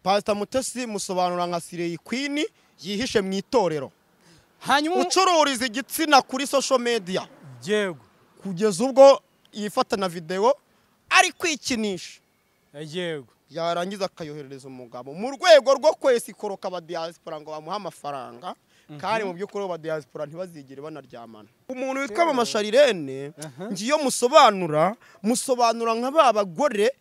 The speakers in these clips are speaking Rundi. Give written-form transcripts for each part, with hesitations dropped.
Pastor Mutesi musobanura nka Slay Queen yihishe mu itorero. Hanyuma ucururiza igitsina kuri social media. Yego. Kugeza ubwo yifata na video ari kwikinisha. Yego. Yarangiza akayoherereza umugabo mu rwego rwo kwesikoroka aba diaspora ngo bamuha amafaranga. Kandi mu by'ukuri aba diaspora ntibazigire banaryamana. Umuntu witwa Mama Sharirene ngiyo musobanura nka ba bagore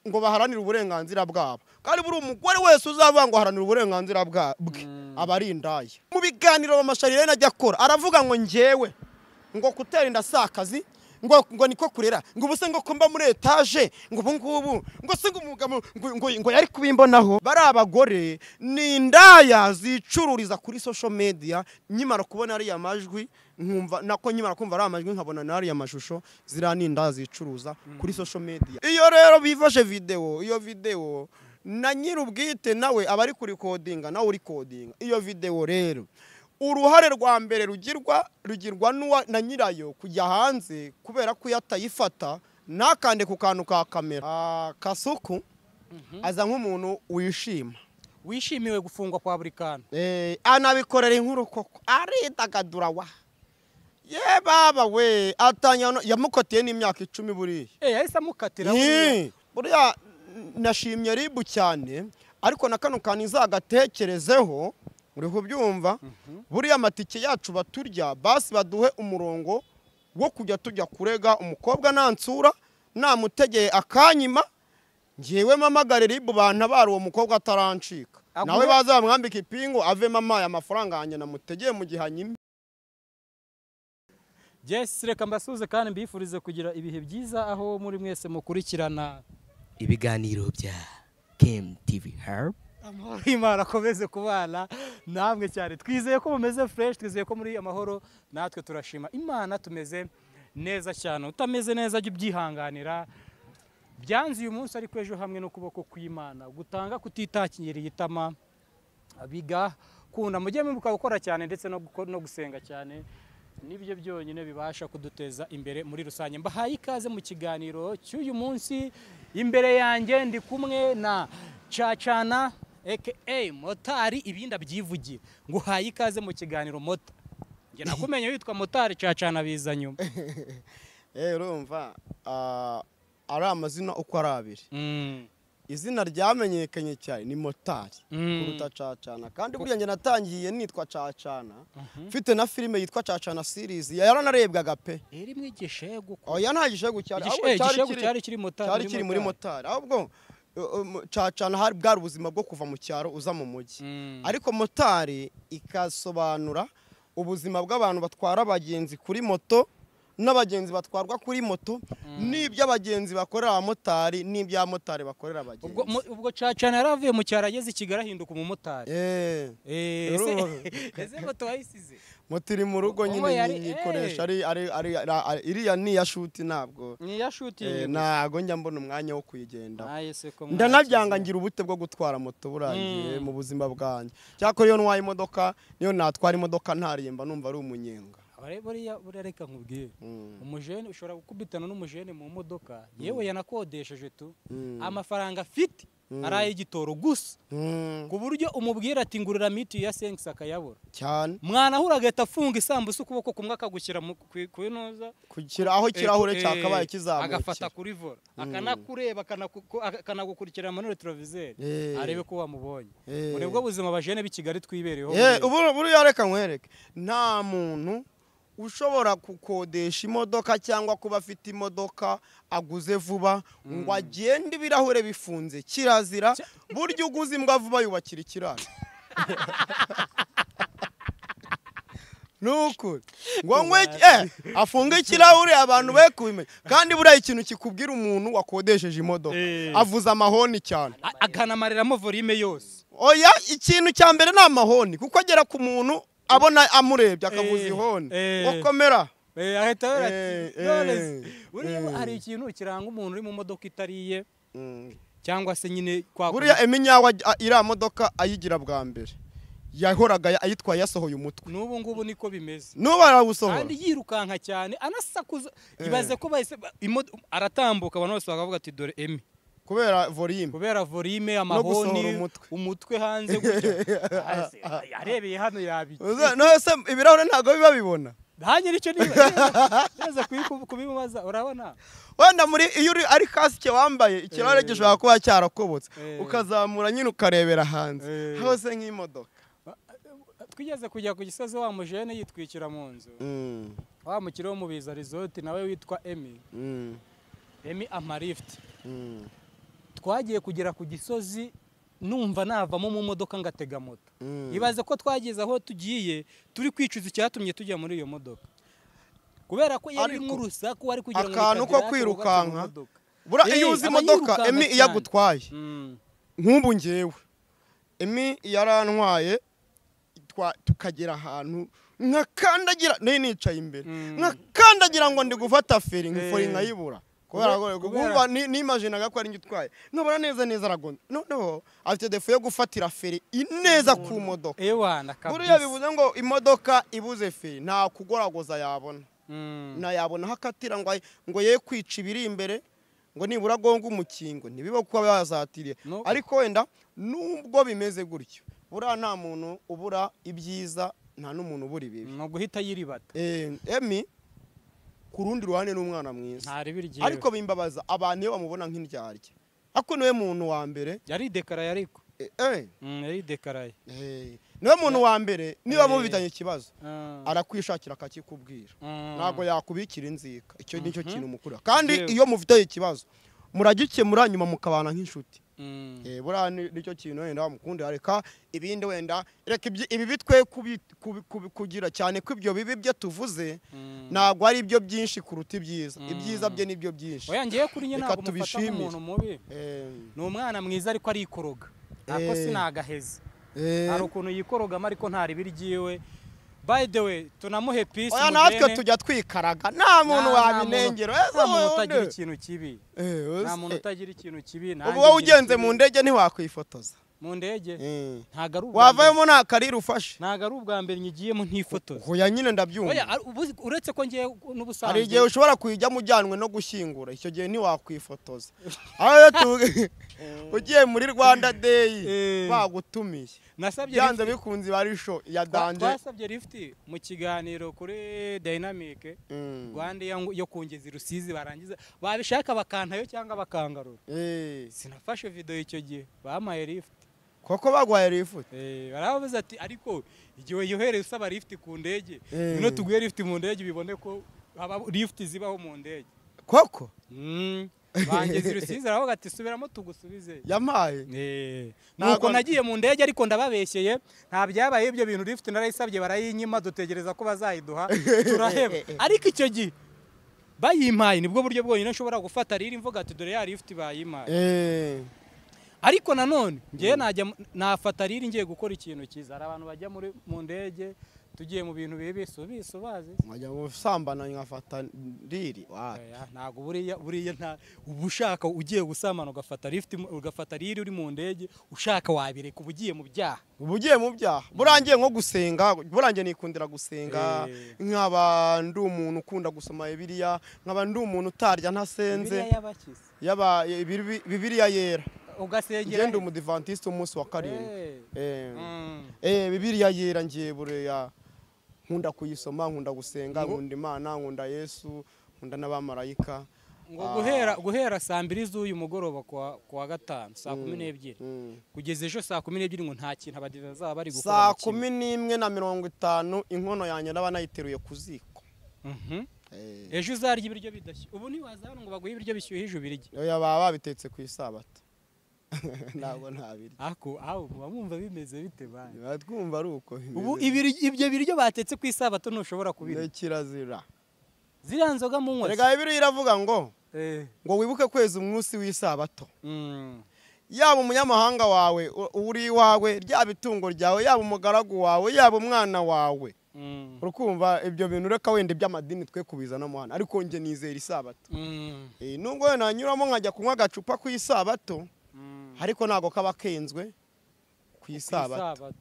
ngo baharanira uburenganzira bwabo. Kandi buri umugore wese uzavuga ngo haranira uburenganzira bwe aba ari indaya. Mu biganiro Mama Sharirene ajya akora aravuga ngo njyewe ngo kutera inda sakazi ngo niko kurera ngo ubuse ngo komba muri etage ngo ubu ngubu ngo se ngo umugabo ngo yari kubimbonaho. Bari abagore ni indaya zicururiza kuri social media. Nyimara kubona ari amajwi nkumva nako nyimara kumva ari amajwi nkabona nari amashusho zira ni indaya zicuruza kuri social media. Iyo rero bifashe video, iyo video na nyirubwite nawe abari kuri codinga nawe uri codinga iyo video rero uruhare rwa mbere rugirwa na nyirayo kujya hanze kubera ko yatayifata nakande ku kantu ka kamera. Kasuku aza nk'umuntu wishima wishimiwe gufungwa kwa buri kantu, anabikorera inkuru koko aridagadura wa ye baba we atanya yamukotiye n'imyaka 10 buriya. Yahise amukatira buriya. Nashimye ribu cyane ariko na kano kantu izagatekerezeho uri kubyumva. Buriya amatike yacu baturya basi baduhe umurongo wo kujya tujya kurega umukobwa nansura namutegeye akanyima ngiwe mamagare ribu bantabara uwo mukobwa atarancika nawe bazamwambika ipingu ave mama ya amafaranga yanjye namutegeye mu gihe anyima. Yes, reka mbasuze kandi mbifurize kugira ibihe byiza aho muri mwese mukurikirana ibiganiro bya KMTV Herb. Amahoro y'Imana akomeze kubana namwe cyane. Twizeye ko mumeze fresh, twizeye ko muri amahoro, natwe turashima Imana tumeze neza cyane. Utameze neza jya ubyihanganira. Byanze uyu munsi ariko ejo hamwe no kuboko kw'Imana gutanga kutitakiriye itama biga kunda mujye mwibuka gukora cyane ndetse no gusenga cyane, nibyo byonyine bibasha kuduteza imbere muri rusange. Mbahaye ikaze mu kiganiro cy'uyu munsi. Imbere yanjye ndi kumwe na Cacana aka Motari, ibindi abyivugira. Nguhaye ikaze mu kiganiro Mota. Nge nakumenye witwa Motari, Cacana biza nyuma. Urumva ari amazina uko ari abiri. Izina ryamenyekanye cyane ni Motari kuruta Cacana. Kandi buriya nge natangiye nitwa Cacana, mfite na filime yitwa Cacana series yaranarebwaga pe. Eri mwigishego. Oya nta gishego cyari, ahubwo cyari kiri Motari, cyari kiri muri Motari. Ahubwo Cacana hari bwari ubuzima bwo kuva mu cyaro uza mu mujyi. Ariko Motari ikasobanura ubuzima bw'abantu batwara abagenzi kuri moto n'abagenzi batwarwa kuri moto, n'ibyo abagenzi bakorera abamotari n'ibyo abamotari bakorera abagenzi. Ubwo Cacana yaravuye mu cyaro ageze i Kigali ahinduka umumotari. Ese moto wayisize? Moto iri mu rugo nyine nyikoresha ari iriya ni ya shuti, ntabwo ni ya shuti, ntabwo njya mbona umwanya wo kuyigenda. Ndanabyanga ngira ubute bwo gutwara moto burangiye mu buzima bwanjye. Cyakora iyo ntwaye imodoka niyo natwara imodoka ntariyemba numva ari umunyenga. Buriya reka nkubwire, umujene ushobora gukubitana n'umujene mu modoka yewe yanakodesheje tu amafaranga afite ari ay'igitoro gusa, ku buryo umubwira ati ngurira mitiyu ya senkisi akayabura cyane. Mwana ahura agahita afunga isambusa ukuboko kumwe akagushyira ku inoza kugira aho ikirahure cyakabaye kizamukira, agafata kuri vola akanakureba akanagukurikira muri retroviseur arebe ko wamubonye. Muri bwo buzima abajene b'i Kigali twibereyeho. Buriya reka nkwereke, nta muntu ushobora gukodesha imodoka cyangwa kuba afite imodoka aguze vuba ngo agende ibirahure bifunze. Kirazira. Burya uguze imbwa vuba yubakira ikiraro. Nuko ngo afunge ikirahure abantu be kubimenya. Kandi buriya ikintu kikubwira umuntu wakodesheje imodoka avuza amahoni cyane akanamariramo volume yose. Oya, ikintu cya mbere ni amahoni, kuko agera ku muntu abona amurebye akavuza ihoni okomera ahita ati buriya hari ikintu kiranga umuntu uri mu modoka itariye cyangwa se nyine kwa buriya eminyawa iriya modoka ayigira bwa mbere yahoraga ayitwaye yasohoye umutwe. N'ubu ngubu niko bimeze, n'ubu arawusohora kandi yirukanka cyane anasakuza. Ibaze ko bahise aratambuka abantu bose bakavuga ati dore Emi. Kubera volume. Kubera volume, amahoni, umutwe hanze gutya. Arebeye hano yabiki. No se ibirahure ntago biba bibona. Hanye nicyo niba. Neza kubimubaza urabona. Wenda muri iyo uri ari kasike wambaye ikirahure gishobora kuba cyarakobotse ukazamura nyine ukarebera hanze. Hose nk'imodoka. Twigeze kujya ku Gisozi wa mujene yitwikira mu nzu. Wa mukiri wo mu Biza Resort nawe witwa Emi. Emi Amarift. Twagiye kugera ku Gisozi numva navamo mu modoka ngatega moto. Ibaze ko twageze aho tugiye turi kwicuza icyatumye tujya muri iyo modoka. Kubera ko yari nk'urusaku wari kugira ngo akantu ko kwirukanka. Bura iyo uzi imodoka Emi iyagutwaye. Nk'ubu ngewe Emi yarantwaye tukagera ahantu nkakandagira nicaye imbere nkakandagira ngo ndi gufata feri nkifori nkayibura. Kubera kumva nimaginaga ko ari njye utwaye nkabona neza neza aragonda. Noneho afite defo yo gufatira feri ineza ku modoka. Ewana kabisa. Buriya bivuze ngo imodoka ibuze feri nta kugoragoza yabona. Na yabona hakatira ngo ye kwica ibiri imbere ngo nibura gonga umukingo ntibiba kuba bazatiriye. Ariko wenda nubwo bimeze gutyo buriya nta muntu ubura ibyiza nta n'umuntu ubura ibibi. No guhita yiribata. Emi ku rundi ruhande n'umwana mwiza. Ariko bimbabaza abantu iyo bamubona nk'indyarya. Ariko niwe muntu wa mbere yari dekaraye ariko. Yari dekaraye. Niwe muntu wa mbere niba mubitanye ikibazo arakwishakira akakikubwira. Ntago yakubikira inzika. Icyo nicyo kintu mukura. Kandi iyo mufitanye ikibazo muragikemura nyuma mukabana nk'inshuti. Buriya nicyo kintu wenda wamukunda reka ibindi wenda reka ibi bitwe kugira cyane ko ibyo bibi byo tuvuze ntabwo ari ibyo byinshi kuruta ibyiza. Ibyiza bye nibyo byinshi. Oya ngiye kuri nye ntabwo mufata nk'umuntu mubi. Ni umwana mwiza ariko arikoroga. Ako sinagaheze. Hari ukuntu yikorogamo ariko ntari biryiwe. By the way, tunamuhe peace. Oya natwe tujya twikaraga nta muntu wabinengera. Nta muntu utagira ikintu kibi. Nta muntu utagira ikintu kibi. Ubu wowe ugenze mu ndege ntiwakwifotoza. Mu ndege? Ntago ari wavayemo nta karira ufashe. Ntago ari ubwa mbere nyigiyemo ntifotoza. Oya nyine ndabyumva. Oya uretse ko ngiye n'ubusanzwe. Hari igihe ushobora kuyijyamo ujyanwe no gushyingura icyo gihe ntiwakwifotoza. Aho ugiye muri Rwanda Day bagutumiye. Nasabye byanze bikunze bari show ya danje. Twasabye lift mu kiganiro kuri Dynamic Rwanda yo kungeza Rusizi barangiza babishaka bakantayo cyangwa bakangarura. Sinafashe video icyo gihe bamaye lift. Koko bagwaye lift. Baravuze ati ariko igihe yohereye usaba lift ku ndege no tuguye lift mu ndege bibone ko haba lift zibaho mu ndege. Koko? Bangeze Rusizi aravuga ati subiramo tugusubize. Yamaye. Nuko nagiye mu ndege ariko ndababeshyeye nta byabaye ibyo bintu lift narayisabye barayinyima dutegereza ko bazayiduha turaheba. Ariko icyo gihe bayimpaye nibwo buryo bwonyine nshobora gufata riri mvuga ati dore ya lift bayimpaye. Ariko nanone ngiye najya nafata riri ngiye gukora ikintu cyiza. Hari abantu bajya muri mu ndege tugiye mu bintu bibi subizi. Nkajya gusambana nkafata riri. Ntago buriya nta ubushaka ugiye gusambana ugafata lift ugafata riri uri mu ndege ushaka wabireka ubugiye mu byaha. Ubugiye mu byaha. Burangiye nko gusenga, burangiye nikundira gusenga nkaba ndi umuntu ukunda gusoma Bibiliya, nkaba ndi umuntu utarya ntasenze. Yaba Bibiliya yera. Ugasengera ngende umudivantiste umunsi wa karindwi. Bibiliya yera ngiye bureya nkunda kuyisoma, nkunda gusenga, nkunda Imana, nkunda Yesu, nkunda n'abamarayika. Ngo guhera saa 2 z'uyu mugoroba kwa gatanu saa 12 kugeza ejo saa 12 ngo nta kintu abadive bazaba bari gukora. Saa 11:50 inkono yanjye naba nayiteruye ku ziko. Ejo uzarya ibiryo bidashye. Ubu ntiwaza hano ngo baguhe ibiryo bishyuhije ubirye. Oya baba babitetse ku isabato. Ntabwo ntabirya. Ako aho muba mwumva bimeze bite bana? Batwumva ari uko bimeze. Ubu ibyo biryo batetse ku isabato ntushobora kubirya. Kirazira. Ziriya nzoga munywa. Rega Bibiliya iravuga ngo ngo wibuke kweza umunsi w'isabato. Yaba umunyamahanga wawe uri iwawe, ryaba itungo ryawe, yaba umugaragu wawe, yaba umwana wawe. Urukumva ibyo bintu reka wenda iby'amadini twe kubizana mu hano ariko nge nizera isabato. Nubwo nanyuramo nkajya kunywa agacupa ku isabato ariko ntago kaba kenzwe Ku isabato.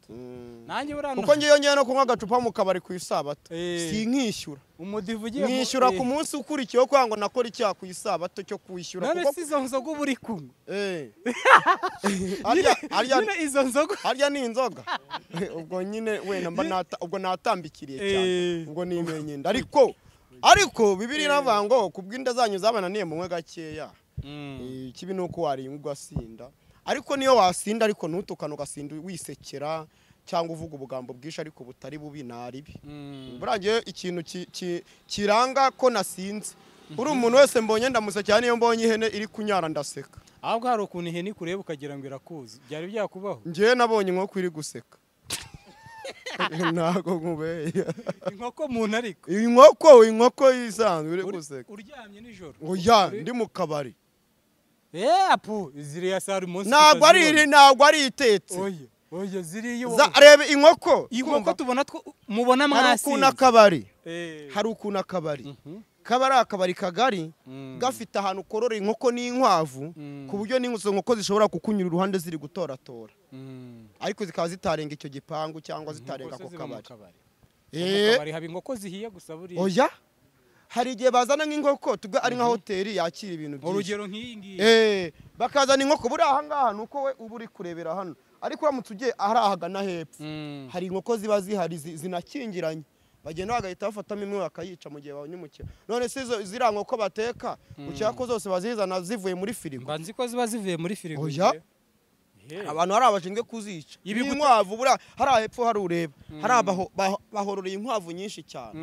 Nanjye burano kuko ngiye yongeye no kunywa agacupa mu kabari ku isabato sinkishyura. Umudivu ugiye mwishyura ku munsi ukurikiyeho kugira ngo nakore icyaha ku isabato cyo kwishyura. None si izo nzoga uba uri kunywa? Arya izo nzoga arya ni inzoga. Ubwo nyine wenda mba ubwo natambikiriye cyane, ubwo nimenye inda. Ariko Bibiliya iravuga ngo kubw'inda zanyu zabananiye munywe gakeya. Ikibi ni uko warinywa ugasinda. Ariko niyo wasinda ariko ntutukane, ugasinda wisekera cyangwa uvuga ubugambo bwinshi ariko butari bubi naribi. Burangiye ikintu kiranga ko nasinze. Uri umuntu wese mbonye ndamusekera, niyo mbonye ihene iri kunyara ndaseka. Ahubwo hari ukuntu ihene ikureba ukagira ngo irakuzi. Byari byakubaho? Njyewe nabonye inkoko iri guseka. Ntago nkubeye. Inkoko muntu ariko. Inkoko isanzwe iri guseka. Uryamye nijoro? Oya, ndi mu kabari. Apu ziriya sari umunsi. Ntabwo ari iri, ntabwo ari itetse. Oya, oya ziriya. Reba inkoko. Inkoko tubona mubona mwasi. Hari ukuntu akabari. Hari ukuntu akabari. Kaba ari akabari kagari gafite ahantu korora inkoko n'inkwavu ku buryo n'izo nkoko zishobora kukunyura uruhande ziri gutoratora. Ariko zikaba zitarenga icyo gipangu cyangwa zitarenga ako kabari. Kabari haba inkoko zihiye gusa buriya. Oya. Hari igihe bazana nk'inkoko tubwo ari nka hoteli yakira ibintu byinshi. Urugero nk'iyi ngiyi. Bakazana inkoko buri aha ngaha nuko we uba uri kurebera hano. Ariko uramutse ugiye ahagana hepfo hari inkoko ziba zihari zinakingiranye. Bagenda bagahita bafatamo imwe bakayica mu gihe babonye umukino. None se ziriya nkoko bateka ukeka ko zose bazizana zivuye muri firigo? Mba nzi ko ziba zivuye muri firigo. Oya. Abantu hari abashinzwe kuzica. Inkwavu buriya hari hepfo hari ureba. Hari bahororeye inkwavu nyinshi cyane.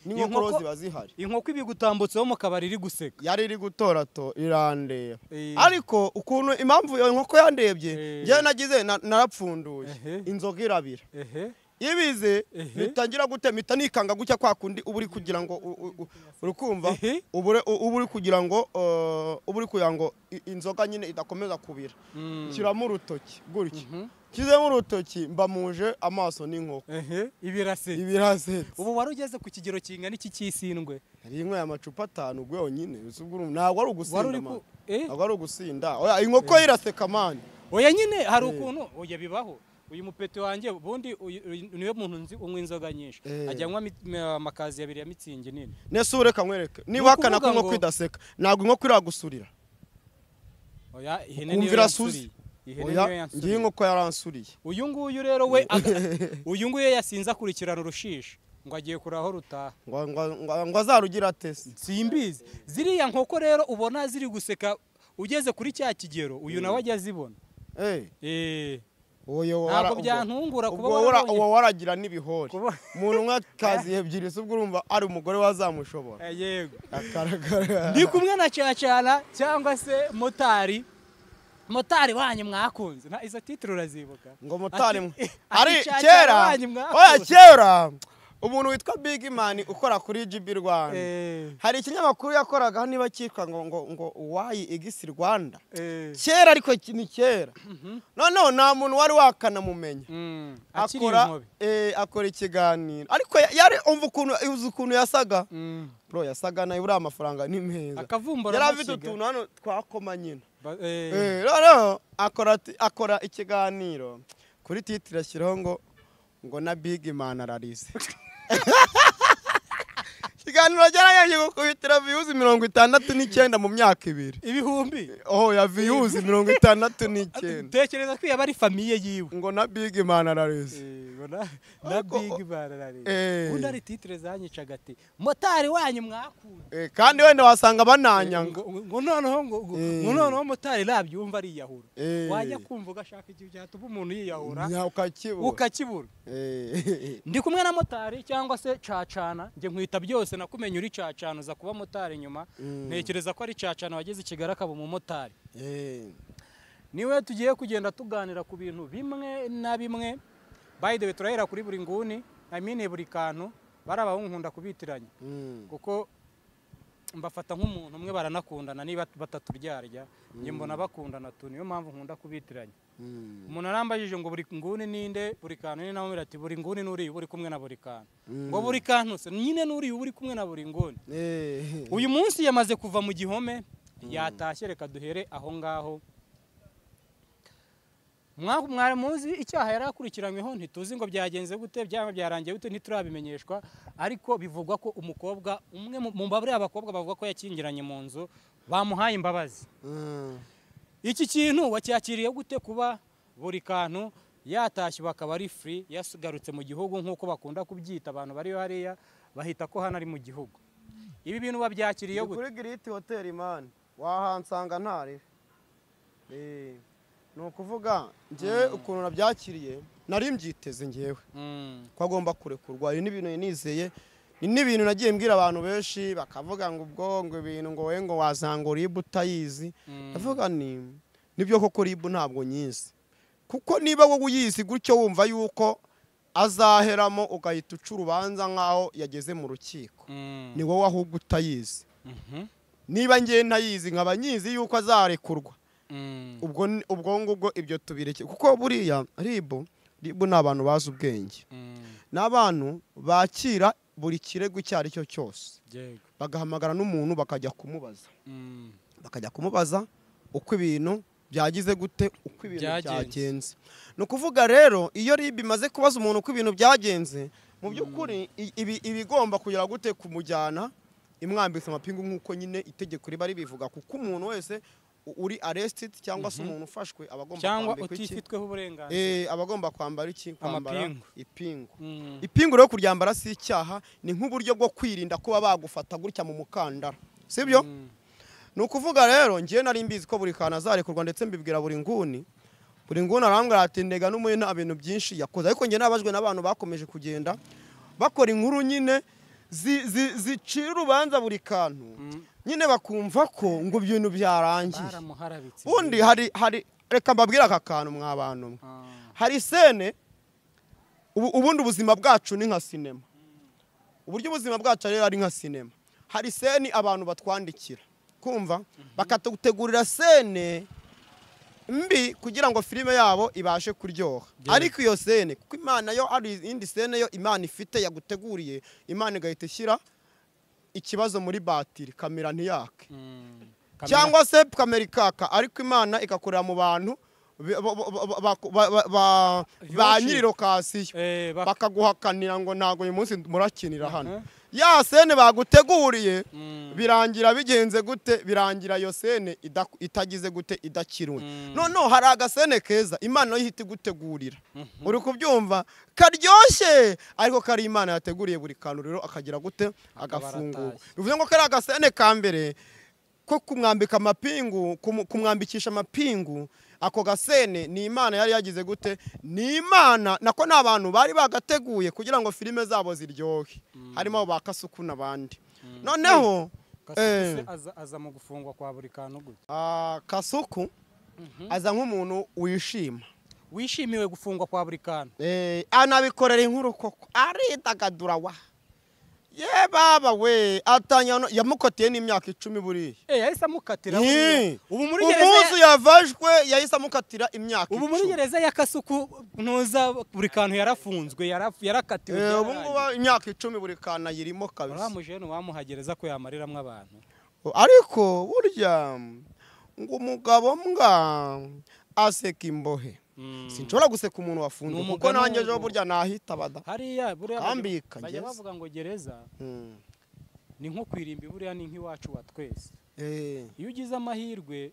N'inkoko ziba zihari. Inkoko ibigutambutseho mu kabari iri guseka. Yari iri gutorato irandeba. Ariko ukuntu impamvu iyo nkoko yandebye njyewe nagize narapfunduye. Inzoga irabira. Ibize bitangira gute mpita nikanga gutya kwa kundi uba uri kugira ngo urukumva uba uri kugira ngo uba uri kugira ngo inzoga nyine idakomeza kubira. Shyiramo urutoki gutya. Kizemo urutoki mbamuje amaso n'inkoko. Ibirasetse. Ubu wari ugeze ku kigero kingana iki cy'isindwe? Hari inyweye amacupa 5 ubwo yonyine. Ntabwo ari ugusinda man. Ntabwo ari ugusinda. Oya inkoko iraseka man. Oya nyine hari ukuntu oya bibaho. Uyu mupete wanjye ubundi niwe muntu nzi unywa inzoga nyinshi. Ajya anywa amakazi abiri ya mitsingi nini. Nese ureka nkwereke. Niba akana ko inkoko idaseka, ntabwo inkoko iragusurira. Oya ihene niyo yansuriye. Ihene niyo yansuriye. Ngiye inkoko yaransuriye. Uyu nguyu rero we uyu nguyu yasinze akurikirana urushishi ngo agiye kuraho rutaha. Ngo azarugira atese. Simbizi. Ziriya nkoko rero ubona ziri guseka ugeze kuri cya kigero uyu nawe ajya azibona. Ntabwo byantungura kuba uwo waragira n'ibihori. Umuntu umwe akazi ebyiri se ubwo urumva ari umugore wazamushobora. Yego. Ndi kumwe na Cacana cyangwa se motari. Motari wanyu mwakunze. Na izo titre urazibuka. Ngo motari ari kera. Oya kera. Umuntu witwa Big Man ukora kuri GB Rwanda. Hari ikinyamakuru yakoraga niba cyitwa ngo wayi igisi Rwanda. Kera ariko ni kera. Noneho nta muntu wari wakanamumenya. Akora akora ikiganiro. Ariko yari umva ukuntu uzi ukuntu yasaga. Bro yasaga nayo uri amafaranga ni meza. Akavumbura yari afite utuntu hano twakoma nyina. Noneho akora ikiganiro kuri titre ashyiraho ngo na Big Man ararize. Ikiganiro cyarayangiye gukubitira views 69 mu myaka ibiri. Ibihumbi? Oh ya views 69. Tekereza ko yaba ari famille yiwe. Ngo na Big Man ararize. Ngo na Big Man ararize. Undi ari titre zanyicaga ati motari wanyu mwakunda. Kandi wenda wasanga bananyanga. Ngo noneho ngo noneho motari nabyumva ariyahura. Wajya kumva ugashaka igihe cyatuma umuntu yiyahura. Ukakibura. Ndi kumwe na motari cyangwa se Cacana, nge nkwita byose nakumenya uri Cacana uza kuba motari nyuma. Ntekereza ko ari Cacana wageze i Kigali akaba umumotari. Niwe tugiye kugenda tuganira ku bintu bimwe na bimwe. By the way turahera kuri buri nguni, I mean buri kantu, barabahunkunda kubitiranya. Kuko mbafata nk'umuntu umwe baranakundana niba bataturyarya, nge mbona bakundana tu, niyo mpamvu nkunda kubitiranya. Umuntu arambajije ngo buri nguni ninde, buri kantu ni nawe ati buri nguni nuri uri kumwe na buri kantu. Ngo buri kantu se nyine nuri uri kumwe na buri nguni. Uyu munsi yamaze kuva mu gihome yatashye, reka duhere aho ngaho. Mwari muzi icyaha yari akurikiranyweho, ntituzi ngo byagenze gute, byaba byarangiye gute, ntiturabimenyeshwa, ariko bivugwa ko umukobwa umwe mu mbabure abakobwa bavuga ko yakingiranye mu nzu bamuhaye imbabazi. Iki kintu wacyakiriye gute kuba buri kantu yatashye bakaba ari free, yasugarutse mu gihugu nk'uko bakunda kubyita abantu bari hariya bahita ko hano ari mu gihugu? Ibi bintu babyakiriye gute? Kuri Great Hotel man wahansanga ntari. Ni ukuvuga njye ukuntu nabyakiriye nari mbyiteze ngewe ko agomba kurekurwa. Ibi ni ibintu nizeye, ni n'ibintu nagiye mbwira abantu benshi bakavuga ngo ubwo ngo ibintu ngo we ngo wazanga RIB utayizi. Ndavuga ni nibyo koko RIB ntabwo nyizi, kuko niba wowe uyizi gutyo wumva yuko azaheramo ugahita uca urubanza nk'aho yageze mu rukiko, ni wowe ahubwo utayizi. Niba ngewe ntayizi nkaba nyizi yuko azarekurwa, ubwo ngubwo ibyo tubireke, kuko buriya RIB ni abantu bazi ubwenge, ni abantu bakira buri kirego icyo ari cyo cyose, bagahamagara n'umuntu bakajya kumubaza, bakajya kumubaza uko ibintu byagize gute, uko ibintu byagenze. Ni ukuvuga rero iyo RIB imaze kubaza umuntu uko ibintu byagenze, mu by'ukuri ibigomba kugera gute kumujyana imwambitse amapingu nk'uko nyine itegeko riba ribivuga, kuko umuntu wese uri arrested cyangwa se umuntu ufashwe abagomba kwambikwa iki, cyangwa utifitweho uburenganzira, abagomba kwambara iki, kwambara ipingu. Ipingu rero kuryambara si icyaha, ni nk'uburyo bwo kwirinda kuba bagufata gutya mu mukandara, sibyo? Ni ukuvuga rero ngiye nari mbizi ko buri kantu azarekurwa, ndetse mbibwira buri nguni, buri nguni arambwira ati ndega n'umuye nta bintu byinshi yakoze. Ariko ngiye nabajwe n'abantu bakomeje kugenda bakora inkuru nyine zicira urubanza buri kantu, nyine bakumva ko ngo ibintu byarangiye. Undi hari reka mbabwira aka kantu mwa bantu, hari sene ubundi ubuzima bwacu ni nka sinema, uburyo ubuzima bwacu rero ari nka sinema. Hari sene abantu batwandikira kumva bakatutegurira sene mbi kugira ngo filime yabo ibashe kuryoha, ariko iyo sene kuko Imana yo ari indi sene yo Imana ifite yaguteguriye, Imana igahita ishyira ikibazo muri batiri kamera ntiyake, cyangwa se kamera ikaka, ariko Imana igakorera mu bantu ba nyiri lokasiyo bakaguhakanira ngo ntago uyu munsi murakinira hano. Ya sene baguteguriye birangira bigenze gute? Birangira iyo sene itagize gute, idakirwe. Noneho hari agasene keza Imana ihita igutegurira, uri kubyumva karyoshye, ariko kari Imana yateguriye buri kantu rero akagira gute, agafungurwa. Bivuze ngo kari agasene ka mbere ko kumwambika amapingu, kumwambikisha amapingu, ako gasene ni Imana yari yagize gute, ni Imana nako n'abantu bari bagateguye kugira ngo filime zabo ziryohe, harimo ba Kasuku n'abandi. Noneho aza mu gufungwa kwa buri kantu gute? Kasuku aza nk'umuntu wishima, wishimiwe gufungwa kwa buri kantu, anabikorera inkuru koko, aridagadura wa ye baba we, atanya yamukatiye n'imyaka 10 buriya. Yahise amukatira ubu muri gereza, umunsi yavashwe yahise amukatira imyaka 10. Ubu muri gereza ya Kasuku ntuza buri kantu yarafunzwe, yarakatiwe. Ubu ngubu imyaka 10 buri kantu ayirimo kabisa. Uramujene wamuhagereza ko yamariramwe abantu. Ariko burya ngo umugabo mbwa aseka imbohe. Sinshobora guseka umuntu wafunzwe kuko nanjye ejo burya nahita bada. Hariya buriya bajya bavuga ngo gereza ni nko kwirimba, buriya ni nk'iwacu wa twese. Iyo ugize amahirwe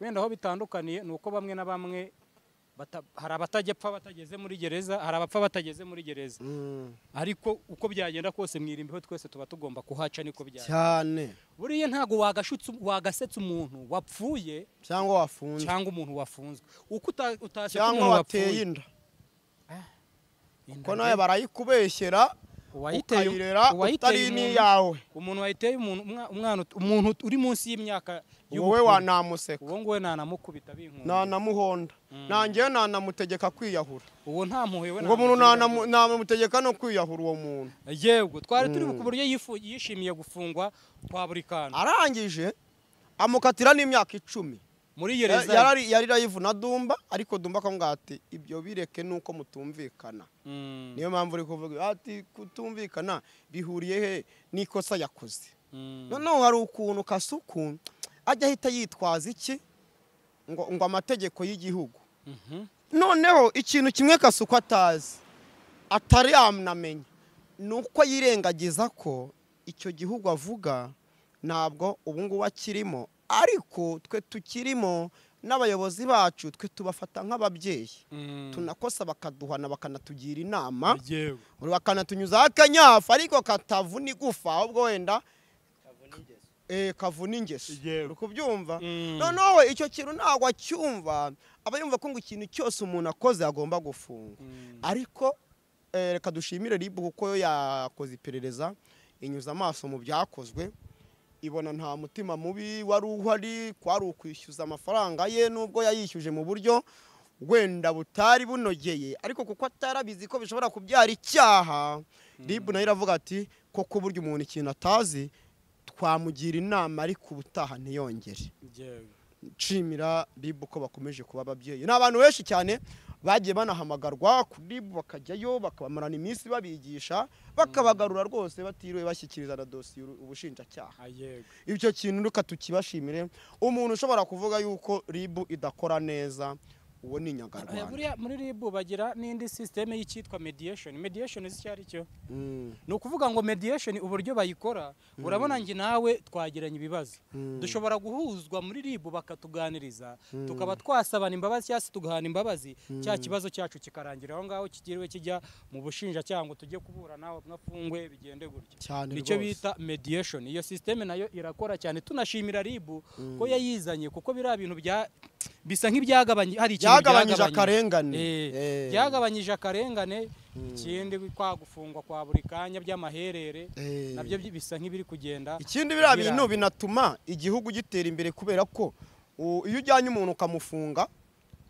wenda aho bitandukaniye ni uko bamwe na bamwe hari abatajya pfa batageze muri gereza, hari abapfa batageze muri gereza, ariko uko byagenda kose mwirimbi ho twese tuba tugomba kuhaca, niko byagenda cyane. Buriya ntago wagasetsa umuntu wapfuye cyangwa wafunzwe, cyangwa umuntu wafunzwe, uko utaseka umuntu wapfuye inda, ko nawe barayikubeshyera ukayirera utari n'iyawe. Umuntu wayiteye umwana, umuntu uri munsi y'imyaka wowe wanamuseka, uwo nguwe nanamukubita binkunda, nanamuhonda, nanjye nanamutegeka kwiyahura. Uwo nta mpuhwe we, ngo umuntu nanamutegeka no kwiyahura uwo muntu. Yego twari turi ku buryo yishimiye gufungwa kwa buri kantu, arangije amukatira n'imyaka 10 muri gereza. Yari live na Dumba, ariko Dumba akamubwira ati ibyo bireke nuko mutumvikana. Niyo mpamvu uri kuvuga ati kutumvikana bihuriye he n'ikosa yakoze. Noneho hari ukuntu Kasuku ajya ahita yitwaza iki ngo amategeko y'igihugu. Noneho ikintu kimwe Kasuku atazi atari yanamenya ni uko yirengagiza ko icyo gihugu avuga ntabwo ubu ngubu akirimo, ariko twe tukirimo n'abayobozi bacu twe tubafata nk'ababyeyi, tunakosa bakaduhana bakanatugira inama, bakanatunyuzaho akanyafu ariko katavuna igufa, ahubwo wenda kavuna ingeso. Uri kubyumva? Noneho icyo kintu ntabwo acyumva, aba yumva ko ngo ikintu cyose umuntu akoze agomba gufungwa. Ariko reka dushimire RIB kuko yo yakoze iperereza, inyuza amaso mu byakozwe, ibona nta mutima mubi wari uhari, kwari ukwishyuza amafaranga ye nubwo yayishyuje mu buryo wenda butari bunogeye, ariko kuko atarabizi ko bishobora kubyara icyaha, RIB nayo iravuga ati koko burya umuntu ikintu atazi twamugira inama ariko ubutaha ntiyongere. Nshimira RIB ko bakomeje kuba ababyeyi. Ni abantu benshi cyane bagiye banahamagarwa kuri RIB bakajyayo bakabamarana iminsi babigisha, bakabagarura rwose batiriwe bashyikiriza na dosiye ubushinjacyaha. Ibyo kintu reka tukibashimire. Umuntu ushobora kuvuga yuko RIB idakora neza uwo ni inyangarwanda. Buriya muri RIB bagira n'indi systeme y'icyitwa mediation. Mediation izi icyo ari cyo? Ni ukuvuga ngo mediation uburyo bayikora, urabona njye nawe twagiranye ibibazo, dushobora guhuzwa muri RIB bakatuganiriza, tukaba twasabana imbabazi cyangwa se tugahana imbabazi, cya kibazo cyacu kikarangira aho ngaho kitiriwe kijya mu bushinjacyaha ngo tujye kuburana mwafungwe bigende gutya. Nicyo bita mediation. Iyo systeme nayo irakora cyane, tunashimira RIB ko yayizanye, kuko biriya bintu bya bisa nk'ibyagabanye, hari ikintu byagabanyije akarengane, byagabanyije akarengane. Ikindi kwa gufungwa kwa buri kanya by'amaherere nabyo bisa nk'ibiri kugenda. Ikindi biriya bintu binatuma igihugu gitera imbere, kubera ko iyo ujyanye umuntu ukamufunga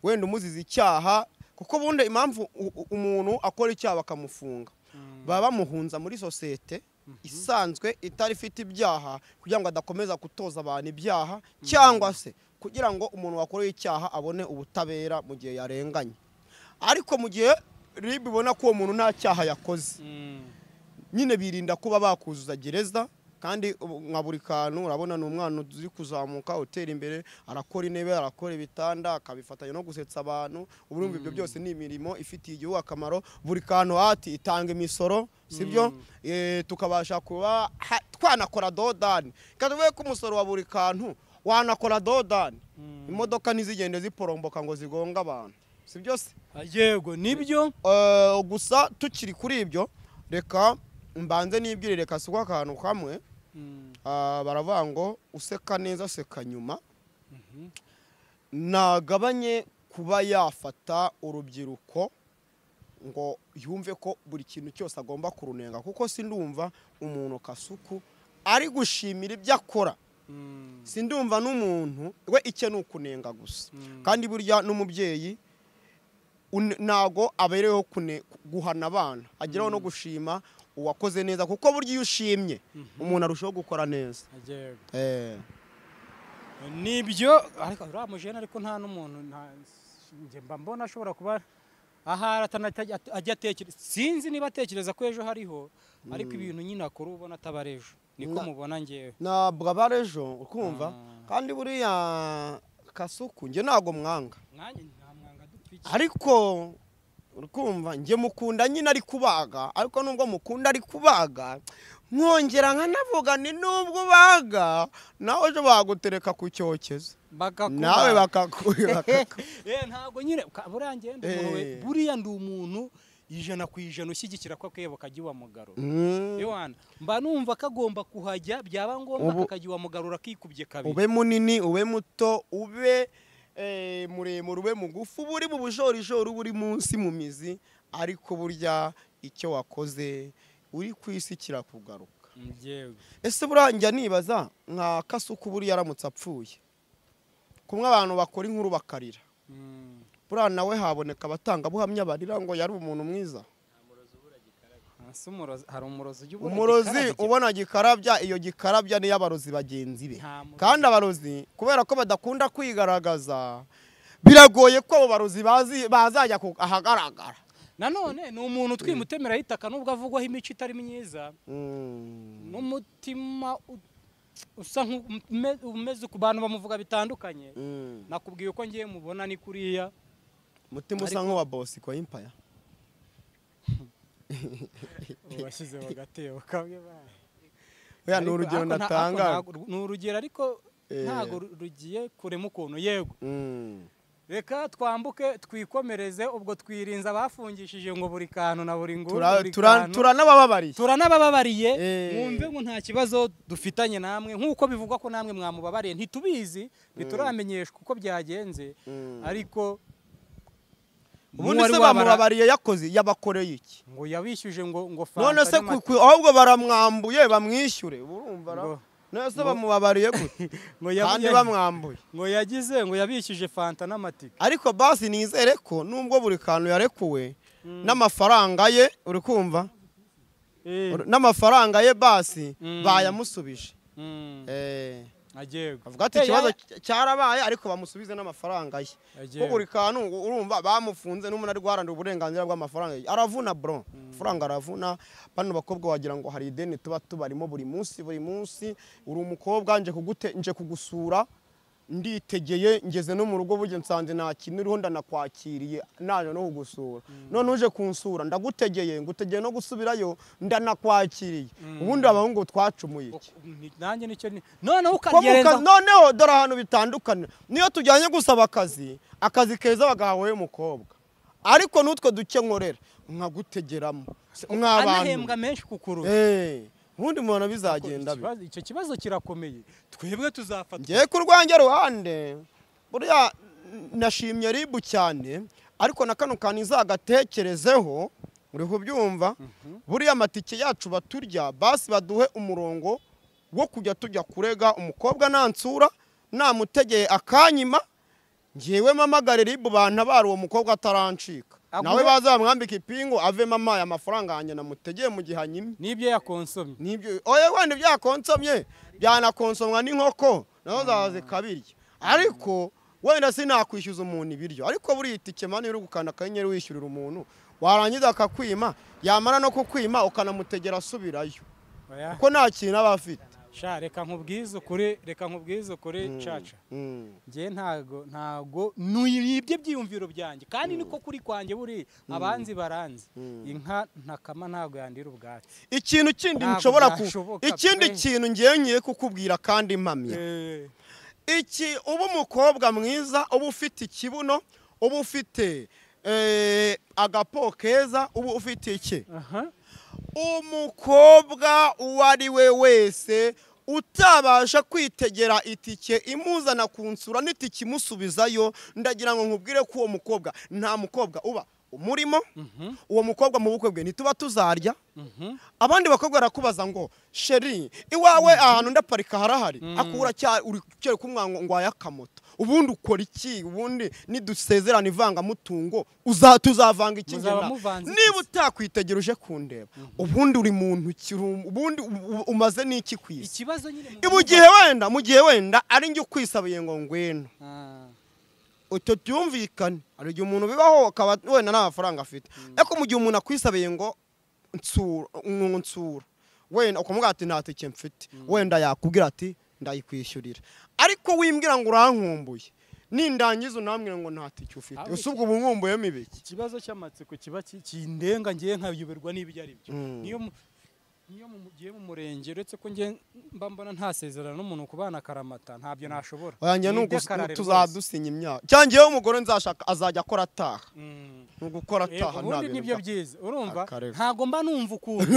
wenda umuziza icyaha, kuko bundi impamvu umuntu akora icyaha bakamufunga, baba bamuhunza muri sosiyete isanzwe itari ifite ibyaha, kugira ngo adakomeza gutoza abantu ibyaha, cyangwa se kugira ngo umuntu wakoreye icyaha abone ubutabera mu gihe yarenganye. Ariko mu gihe RIB ibona ko uwo muntu nta cyaha yakoze, nyine birinda kuba bakuzuza gereza. Kandi nka buri kantu urabona ni umwana uzi kuzamuka utera imbere, arakora intebe, arakora ibitanda, akabifatanya no gusetsa abantu. Urumva ibyo byose ni imirimo ifitiye igihugu akamaro. Buri kantu ati itanga imisoro, sibyo? Tukabasha kuba twanakora dodani. Kandi uvuye ko umusoro wa buri kantu wanakora dodani, imodoka ntizigende ziporomboka ngo zigonga abantu, sibyo se? Yego nibyo. Gusa tukiri kuri ibyo, reka mbanze nibwire, reka siko akantu kamwe. Baravuga ngo useka neza seka nyuma. Nagabanye kuba yafata urubyiruko ngo yumve ko buri kintu cyose agomba kurunenga, kuko sindumva umuntu Kasuku ari gushimira ibyo akora, sindumva n'umuntu we icyo ni ukunenga gusa. Kandi burya n'umubyeyi ntago abereyeho guhana abana, ageraho no gushima uwakoze neza, kuko burya iyo ushimye umuntu arushaho gukora neza. Nibyo. Ariko uriya mujene ariko nta n'umuntu njye mba mbona ashobora kuba ahari ajya atekereza, sinzi niba atekereza ko ejo hariho, ariko ibintu nyine akora ubona ataba ejo, niko mubona ngewe. Ntabwo aba ejo, ukumva? Kandi buriya Kasuku njye ntabwo mwanga, ariko ukumva njye mukunda nyine ari kubaga, ariko nubwo mukunda ari kubaga nkongera nkanavuga ni nubwo ubaga nawe ejo bagutereka ku cyokezo nawe bakakuba. Ntabwo nyine buriya ngende buriya ndi umuntu 100% ushyigikira ko akebo kajya iwa Mugarura. Yohana mba numva kagomba kuhajya, byaba ngombwa kakajya iwa Mugarura kikubye kabiri. Ube munini, ube muto, ube muremure, ube mugufi, uri mu bujorijori, uri munsi mu mizi, ariko burya icyo wakoze uri ku isi kirakugaruka. Ese buranjya nibaza nka Kasuku buriya aramutse apfuye, kumwe abantu bakora inkuru bakarira, buriya nawe haboneka abatangabuhamya barira ngo yari umuntu mwiza. Umurozi ubona gikarabya, iyo gikarabya ni y'abarozi bagenzi be. Kandi abarozi kubera ko badakunda kwigaragaza, biragoye ko abo barozi bazajya ahagaragara. Nanone ni umuntu twimutemera itaka nubwo avugwaho imico itari myiza, n'umutima usa nk'umeze ku bantu bamuvuga bitandukanye. Nakubwiye uko ngiye mubona ni kuriya, Mutima usa nk'uwa Bosco Empire. Washyize mu gatebo kamwe baye. Oya, ni urugero natanga. Ni urugero ariko ntago rugiye kurema ukuntu. Yego. Reka twambuke twikomereze, ubwo twirinze abafungishije ngo buri kantu na buri nguru. Turanabababariye. Turanabababariye. Mwumve ngo nta kibazo dufitanye namwe nkuko bivugwa ko namwe mwamubabariye, ntitubizi, ntituramenyeshwa uko byagenze, ariko ubundi se bamubabariye yakoze yabakoreye iki? Ngo yabishyuje ngo fanta. None se ahubwo baramwambuye bamwishyure, urumva? None se bamubabariye gute? Kandi bamwambuye. Ngo yagize ngo yabishyuje fanta n'amatike. Ariko basi nizere ko nubwo buri kantu yarekuwe n'amafaranga ye, uri kumva? N'amafaranga ye basi bayamusubije. Agego. Avuga ati ikibazo cyarabaye ariko bamusubize n'amafaranga ye. Ko buri kantu urumva bamufunze n'umuntu ari guharanira uburenganzira bw'amafaranga ye. Aravuna bro. Amafaranga aravuna. Bano bakobwa wagira ngo hari ideni tuba tubarimo buri munsi buri munsi. Uri umukobwa nje kugute nje kugusura nditegeye ngeze no mu rugo burye nsanze nta kintu uriho ndanakwakiriye naje no kugusura. None uje kunsura ndagutegeye ngutegeye no gusubirayo ndanakwakiriye. Ubundi abahungu twacumuye iki? Nanjye nicyo none ukagerenza. Noneho dore ahantu bitandukanye. Niyo tujyanye gusaba akazi, akazi keza bagahawe umukobwa. Ariko nutwe duke nkorera nkagutegeramo. Mwabantu anahembwa menshi kukuru. Ubundi mubona bizagenda bi. Icyo kibazo kirakomeye. Twebwe tuzafatwa. Ngiye ku rwanjye ruhande. Buriya nashimye ribu cyane, ariko na kano kantu izagatekerezeho, uri kubyumva? Buriya amatike yacu baturya, basi baduhe umurongo wo kujya tujya kurega umukobwa nansura, namutegeye akanyima, ngiyewe mamagare ribu bantabara uwo mukobwa atarancika. Nawe bazamwambika ipingu ave mama ya mafaranga yanjye namutegeye mu gihe anyimye. Nibyo yakonsomye. Nibyo oya wenda byakonsomye byanakonsomwa n'inkoko nazo zaze kabirya. Ariko wenda sinakwishyuza umuntu ibiryo. Ariko buri itike mani uri gukanda akanyenyeri wishyurira umuntu warangiza akakwima, yamara no kukwima ukanamutegera asubirayo. Kuko nta kintu aba afite. Sha reka nkubwize ukuri, reka nkubwize ukuri caca. Ngiye ntago nuyibye byiyumviro byanjye kandi niko kuri kwanjye buri abanzi baranzi. Inka ntakama ntago yandira ubwatsi. Ikintu kindi nshobora ku ikindi kintu ngiye ngiye kukubwira kandi mpamya. Iki ubu umukobwa mwiza ubu ufite ikibuno, ubu ufite agapo keza, ubu ufite iki? Umukobwa uwo ari we wese utabasha kwitegera itike imuzana kunsura n'itike imusubizayo, ndagira ngo nkubwire ko uwo mukobwa nta mukobwa uba umurimo. Uwo mukobwa mu bukwe bwe ntituba tuzarya. Abandi bakobwa barakubaza ngo sheri iwawe ahantu ndaparika harahari, akura cya uri cyo kumwa ngo ayakamoto, ubundi ukora iki? Ubundi nidusezerana ivanga mutungo tuzavanga iki? Niba utakwitegera uje kundeba, ubundi uri muntu ubundi umaze n'iki kwisi? Ikibazo nyine mu gihe wenda ari njye ukwisabiye ngo ngwino uto byumvikane, ari igihe umuntu bibaho akaba wenda nta mafaranga afite, ariko mu gihe umuntu akwisabiye ngo nsura wenda ukamubwira ati nta tike mfite, wenda yakubwira ati ndayikwishyurira, ariko wimbwira ngo urankumbuye nindangiza unambwira ngo nta tike ufite, usubwo ubu nkumbuyemo ibiki? Ikibazo cy'amatsiko kiba kindenga ngiye nkayoberwa n'ibyo ari byo. Niyo mugiye mu murenge, uretse ko ngiye mba mbona ntasezerana n'umuntu kubana karamata ntabyo nashobora. Oya nuko tuzadusinya imyaka. Cyangiye umugore nzashaka azajya akora ataha. Nugukora ataha ntabyo. Ubundi nibyo byiza, urumva ntago mba numva ukuntu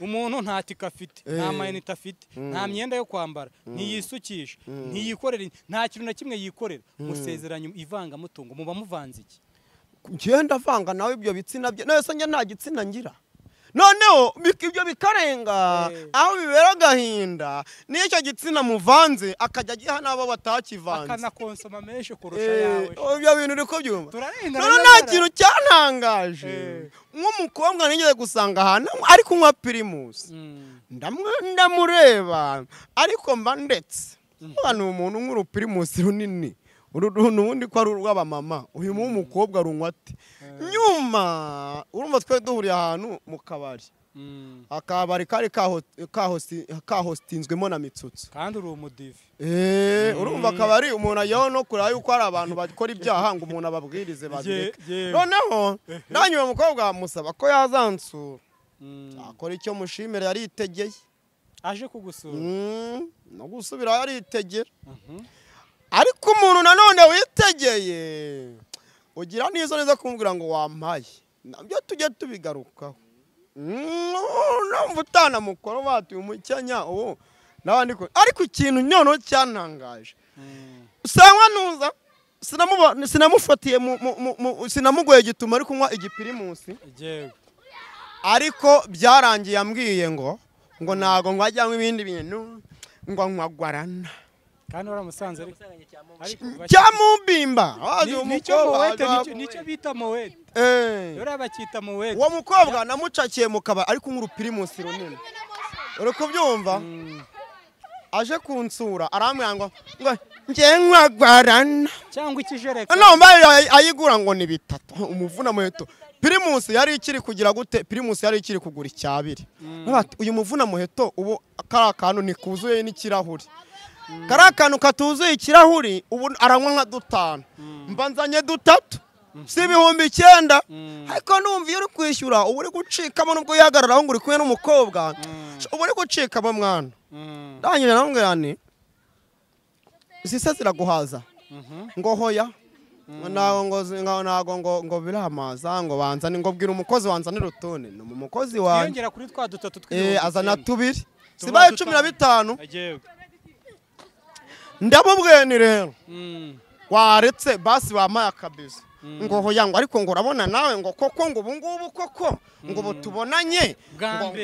umuntu nta tika afite, nta mayinite afite, nta myenda yo kwambara, ntiyisukisha, ntiyikorera, nta kintu na kimwe yikorera. Musezeranye ivangamutungo muba muvanze iki? Ngiye ndavanga nawe ibyo bitsina bye. None se njye nta gitsina ngira? Noneho ibyo bikarenga aho bibera agahinda, n'icyo gitsina muvanze akajya agiha n'abo batakivanze, akanakonsoma menshi kurusha yawe. Ibyo bintu uri kubyumva? None nta kintu cyantangaje nk'umukobwa nigeze gusanga ahantu ari kunywa Primus, ndamureba ariko mba ndetse ni umuntu nk'uru Primus runini ubundi ko ari urw'abamama, uyu mukobwa runywa ate? Nyuma urumva twe duhuriye ahantu mu kabari, Akabari kari kahostinzwemo na Mitsutsu. Kandi uri umudive. Urumva akabari umuntu ajyaho no kureba yuko hari abantu bakora ibyaha ngo umuntu ababwirize babireke. Noneho nanjye uwo mukobwa musaba ko yazansura. Akora icyo mushimira yaritegeye. Aje kugusura. No gusubira yaritegera. Ariko umuntu nanone witegeye ugira n'izo neza kumubwira ngo wampaye. Nabyo tujye tubigarukaho. Numva utanamukora batuye umukenya ubu n'abandi ariko ikintu nyono cyantangaje. Usangwa nuza sinamufatiye sinamugoye gituma ari kunywa igipirimusi. Ariko byarangiye ambwiye ngo ntago ngo ajyanywe ibindi bintu ngo nkwagwarana. Kandi waramusanze ariko cyamubimba. Nicyo bita mowete. Yora bakita mowete. Uwo mukobwa namucakiye mu kabari ariko nk'urupirimusi runini. Uri kubyumva? Aje kunsura arambwira ngo nge nkwagwarana cyangwa ikijereka. No mbaye ayigura ngo ni bitatu umuvuna muheto. Pirimusi yari ikiri kugira gute? Pirimusi yari ikiri kugura icyabiri. Bati uyu muvuna muheto ubu kari akantu nikuzuye n'ikirahuri. Kari akantu katuzuye ikirahuri ubu aranywa nka dutanu. Mbanzanye dutatu si 9000. Ariko numva iyo uri kwishyura ubu uri gucikamo nubwo yihagararaho ngo uri kumwe n'umukobwa ubu uri gucikamo mwana. Ndangije namubwira nti zise ziraguhaza ngo hoya ntago ngo biramaza ngo banzane ngo bwira umukozi wanzanira utundi. Ni umukozi wanjye yongera kuri twa dutatu tw'ibihumbi azana tubiri sibaye 15. Ndamubwiye ni rero waretse basi wampaye akabizo ngo hoya ngo ariko ngo urabona nawe ngo koko ngo ubu ngubu koko ngo ubu tubonanye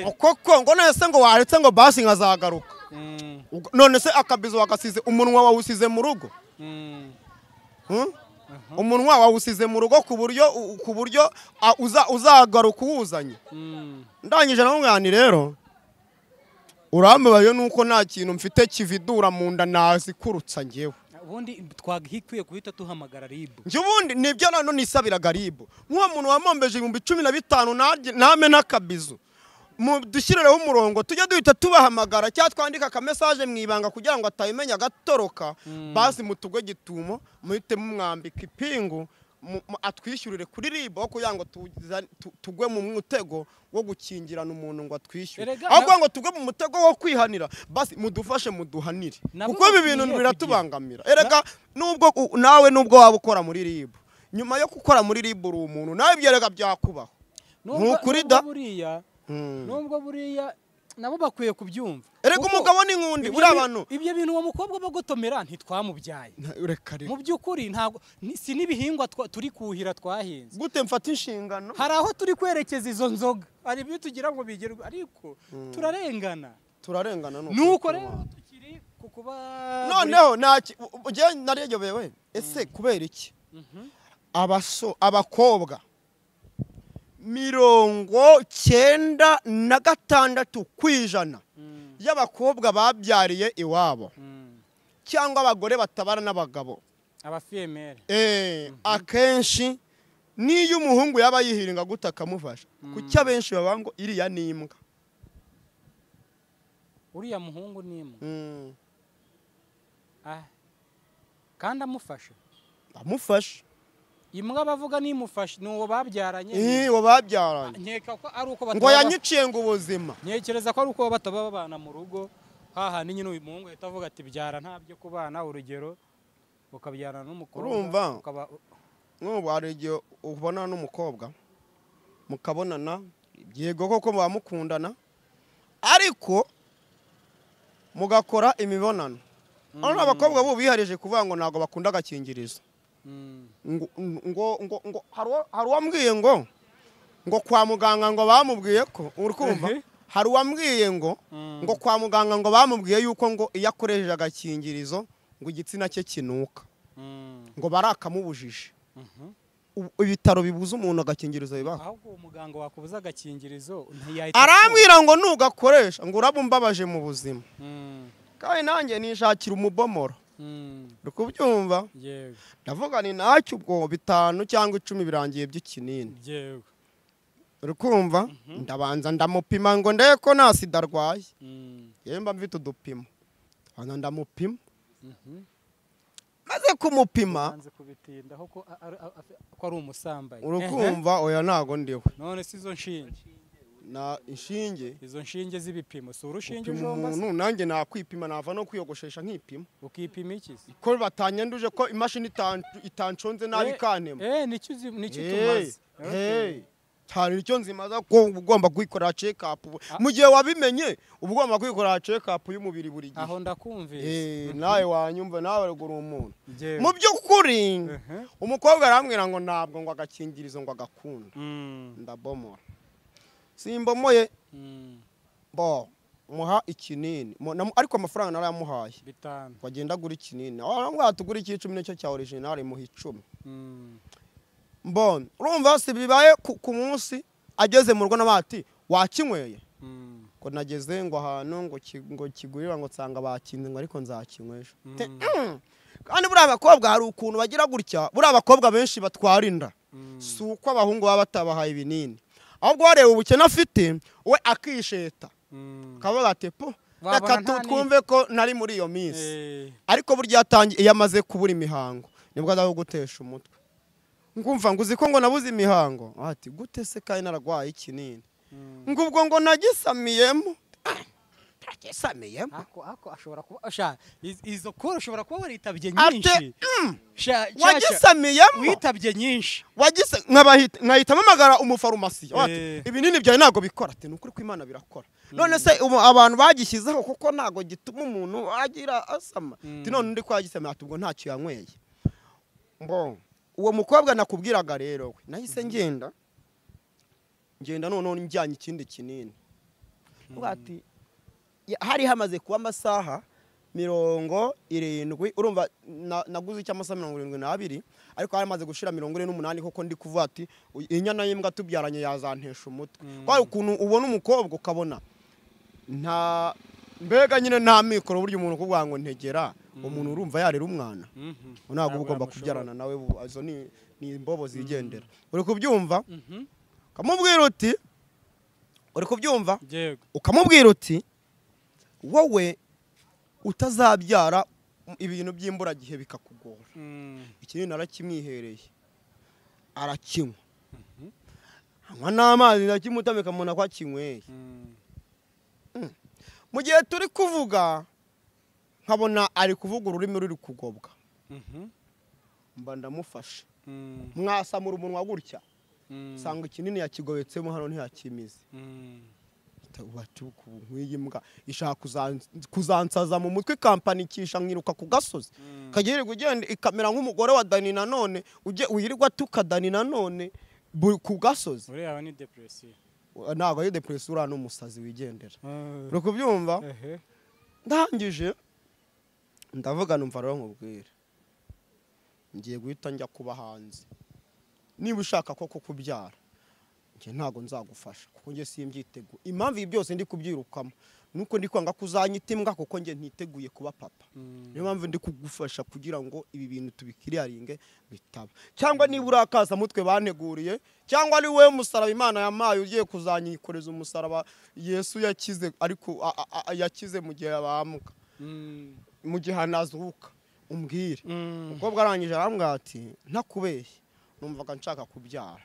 ngo koko ngo none se ngo waretse ngo basi nkazagaruka. None se akabizo wagasize umunwa wawusize mu rugo. Umunwa wawusize mu rugo ku buryo uzagaruka uwuzanye. Ndangije namubwira rero urambabaye nuko nta kintu mfite kividura mu nda nazikurutsa ngewe. Ubundi twagikwiye guhita tuhamagara RIB. Nje ubundi nibyo nano nisabiraga RIB. Nk'uwo muntu wamombeje 15,000 name n'akabizo. Dushyireho umurongo tujye duhita tubahamagara cyangwa twandika aka message mu ibanga kugira ngo atayimenya agatoroka. Basi mutugwe gitumo muhite mumwambika ipingu atwishyurire kuri RIB kugira ngo tugwe mu mutego wo gukingirana umuntu ngo atwishyure. Ahubwo ngo tugwe mu mutego wo kwihanira basi mudufashe muduhanire. Kuko ibi bintu biratubangamira. Erega nubwo nawe nubwo waba ukora muri RIB, nyuma yo gukora muri RIB uri umuntu nawe byerega byakubaho. Nukuri da nubwo buriya nabo bakwiye kubyumva. Erega umugabo ni nkundi buri abantu. Ibyo bintu uwo mukobwa bagotomera ntitwamubyaye. Mu byukuri ntago si nibihingwa turi kuhira twahinze. Gute mfata inshingano? Hari aho turi kwerekeza izo nzoga. Ari ibyo tugira ngo bigerwe ariko turarengana. Turarengana nuko rero tukiri kukuba noneho naki uje narejobewe ese kubera iki? Abakobwa 96% y'abakobwa babyariye iwabo cyangwa abagore batabara n'abagabo abafemere akenshi niyo umuhungu yaba yihiringa gutaka amufasha kuki abenshi baba ngo iriya ni imbwa. Uriya muhungu ni imbwa kandi amufasha imbwa bavuga nimufashe nuwo babyaranye. Uwo babyaranye nkeka ko ari uko ngo yanyiciye ngo ubuzima. Nkekereza ko ari uko bataba babana mu rugo haha ni nyine uyu muhungu ahita avuga ati byara ntabyo kubana urugero ukabyarana n'umukobwa. Urumva nk'ubu hari igihe ubona n'umukobwa mukabonana yego koko mukundana ariko mugakora imibonano. Hano abakobwa bo biharije kuvuga ngo ntabwo bakunda agakingirizo. Ngo hari uwambwiye ngo kwa muganga ngo bamubwiye ko uri kumva hari uwambwiye ngo kwa muganga ngo bamubwiye yuko ngo iyo akoresheje agakingirizo ngo igitsina cye kinuka ngo barakamubujije. Ibitaro bibuza umuntu agakingirizo bibaho. Ahubwo umuganga wakubuza agakingirizo ntiyahita arambwira ngo nugakoresha ngo urabumbabaje mu buzima. Kandi nanjye nishakira umubomoro. Uri kubyumva? Ndavuga ni ntacyo ubwo 5 cyangwa 10 birangiye by'ikinini. Yego. Uri kumva? Ndabanza ndamupima ngo ndebe ko nta sida arwaye. Yewe mba mfite udupimo. Ndabanza ndamupima. Maze kumupima Banze kubitindaho ko ko ari umusambanyi. Urukumva? Oya, ntago ndiwe. None si izo nshinge? Na inshinge? Izo nshinge z'ibipimo, si urushinge Upima ujomba se? umuntu, nanjye nakwipima, nava no kwiyogoshesha nkipima. Ukipima iki se? Ko batanyanduje, ko imashini itanconze nabi ikantema. Nicyo nicyo tumaze. Hey, cyane icyo nzimaza ko uba ugomba kwikorera check up mu gihe wabimenye, uba ugomba kwikorera check up y'umubiri buri gihe. Aho ndakumvise. Nawe wanyumva, nawe ruguru umuntu. Njyewe. Mu by'ukuri umukobwa arambwira ngo ntabwo ngo agakingirizo ngo agakunda. Ndabomora, simbomoye. Bo muha ikinini. Ariko amafaranga narayamuhaye. 5. Ngo agenda agura ikinini, aho tugura icy'icumi nicyo cya original, muha 10. Mbona urumva si bibaye ku munsi ageze mu rugo n'abati wakinyweye. Ngo nageze ngo ahantu ngo ngo kigurira ngo nsanga bakinze, ngo ariko nzakinywesha. Kandi buriya abakobwa hari ukuntu bagira gutya, buriya abakobwa benshi batwara inda si uko abahungu baba batabahaye ibinini, ahubwo wareba ubukene afite we akisheta, akavuga ati po Wabona reka nta twumve ko nari muri iyo minsi. Ariko burya yatangiye, iyo amaze kubura imihango nibwo aza kugutesha umutwe, ngumva ngo uzi ko ngo nabuze imihango, ati gute se kandi nararwaye ikinini? Ngo ubwo ngo nagisamiyemo. Nagisamiyemo. Ako ashobora kuba sha izo koro ushobora kuba waritabye Ate, nyinshi. Sha sha, Wagisamiyemo. Witabye nyinshi. Wagise nkabahita nkahita mpamagara umufarumasi ati ibinini byawe ntabwo bikora, ati ni ukuri ko Imana birakora. None se ubu abantu bagishyizeho kuko ntabwo gituma umuntu agira asama? Ati none undi ko yagisama, ati ubwo ntacyo yanyweye. Ngo uwo mukobwa nakubwiraga rero we nahise ngenda ngenda noneho njyanye ikindi kinini. Uvuga ati hari hamaze kuba amasaha 70, urumva naguze icy'amasaha 72, ariko hari hamaze gushira 48, kuko ndi kuvuga ati inyana y'imbwa tubyaranye yazantesha umutwe. Kwa ukuntu ubona umukobwa ukabona nta mbega nyine nta mikoro, burya umuntu kuvuga ngo ntegera umuntu, urumva yarera umwana? Ntabwo uba Ntabwo ugomba yamushobora. kubyarana nawe, izo ni imbobo zigendera. Uri kubyumva? Ukamubwira uti, uri kubyumva? Yego. Ukamubwira uti wowe utazabyara ibintu by'imburagihe bikakugora. Ikindi narakimwihereye arakinywa, anywa n'amazi, ndakimutamika mbona ko akinyweye. Mu gihe turi kuvuga nkabona ari kuvuga ururimi ruri kugobwa. Mba ndamufashe, mwasamura umunwa gutya, nsanga ikinini yakigobetsemo hano ntiyakimize. Bati nk'iyi mbwa ishaka kuzansaza mu mutwe ikampanikisha nkiruka ku gasozi, ikagirirwa ugenda ikamera nk'umugore wa Dani nanone ujye wirirwa atuka Dani nanone ku gasozi. Uriya ni depression. Ntabwo ari depression, uriya ni umusazi wigendera. Uri kubyumva? Ehe. Ndangije ndavuga, numva rero nkubwire, ngiye guhita njya kuba hanze. Niba ushaka koko kubyara, njye ntabwo nzagufasha kuko njye simbyiteguye. Impamvu ibi byose ndi kubyirukamo nuko ndi kwanga kuzanyita imbwa, kuko njye ntiteguye kuba papa. Niyo mpamvu ndi kugufasha kugira ngo ibi bintu tubikiriyaringe bitaba, cyangwa niba urakaza mutwe banteguriye, cyangwa ari wowe musaraba Imana yamaye ugiye kuzanyikoreza umusaraba Yesu yakize, ariko yakize mu gihe yabamuka, mu gihe anazuka, umbwire. Umukobwa arangije arambwira ati ntakubeshye numvaga nshaka kubyara.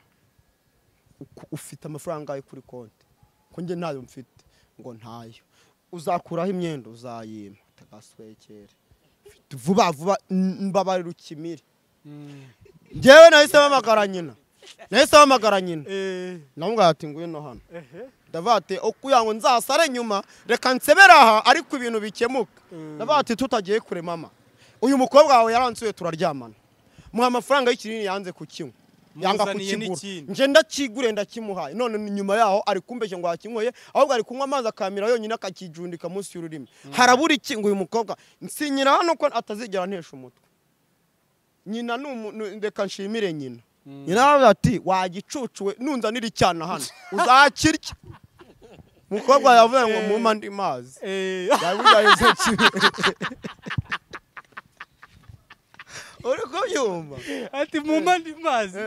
Ufite amafaranga angahe kuri konti ko njye ntayo mfite? Ngo ntayo. Uzakuraho imyenda uzayimpa tagaswekere vuba vuba, mbabarira ukimire. Njyewe nahise mpamagara nyina, nahise mpamagara nyina, namubwira ati ngwino hano. Ndavuga ati kugira ngo nzasare nyuma reka nsebere aha ariko ibintu bikemuka. Ndavuga ati tutagiye kure mama, uyu mukobwa wawe yaransuye turaryamana, muha amafaranga y'ikinini yanze kukinywa, yanga Muzaniye kukigura. n'ikindi. Nje ndakigure ndakimuhaye, none nyuma yaho ari kumbeshya ngo yakinyweye, ahubwo ari kunywa amazi akamira yonyine akakijundika munsi y'ururimi. Harabura iki ngo uyu mukobwa nsinyira hano ko atazigera antesha umutwe? Nyina ni reka nshimire nyina. Nyina aravuga ati wagicucuwe, nunzanira icyana hano uzakirya. Umukobwa yavuze ngo mumpe andi mazi. Yavuze yahise kimwe. Uri kubyumva? Ati mu mandi mazi.